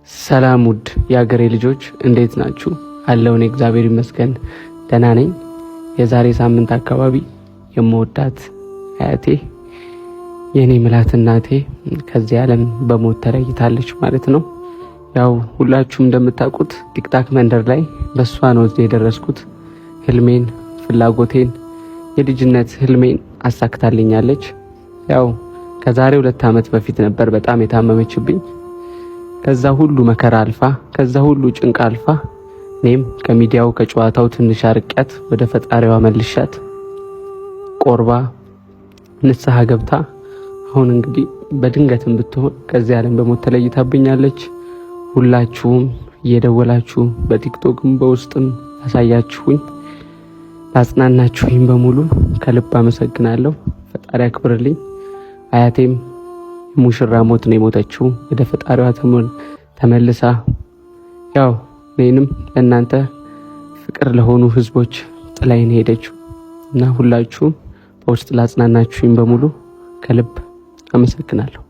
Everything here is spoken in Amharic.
ሰላም ውድ የአገሬ ልጆች፣ እንዴት ናችሁ? አለውን እግዚአብሔር ይመስገን ደህና ነኝ። የዛሬ ሳምንት አካባቢ የምወዳት አያቴ፣ የእኔ ምላት እናቴ ከዚህ ዓለም በሞት ተለይታለች ማለት ነው። ያው ሁላችሁም እንደምታውቁት ቲክታክ መንደር ላይ በእሷ ነው እዚህ የደረስኩት። ህልሜን፣ ፍላጎቴን፣ የልጅነት ህልሜን አሳክታልኛለች። ያው ከዛሬ 2 ዓመት በፊት ነበር በጣም የታመመችብኝ። ከዛ ሁሉ መከራ አልፋ፣ ከዛ ሁሉ ጭንቅ አልፋ፣ እኔም ከሚዲያው ከጨዋታው ትንሽ አርቂያት ወደ ፈጣሪዋ መልሻት ቆርባ ንስሐ ገብታ አሁን እንግዲህ በድንገትም ብትሆን ከዚህ ዓለም በሞት ተለይታብኛለች። ሁላችሁም እየደወላችሁ በቲክቶክም በውስጥም ያሳያችሁኝ፣ ላጽናናችሁኝ በሙሉ ከልብ አመሰግናለሁ። ፈጣሪ አክብርልኝ። አያቴም ሙሽራ ሞት ነው የሞተችው። ወደ ፈጣሪዋ ተመልሳ ያው እኔንም ለእናንተ ፍቅር ለሆኑ ህዝቦች ጥላይን ሄደችው እና ሁላችሁም በውስጥ ላጽናናችሁኝ በሙሉ ከልብ አመሰግናለሁ።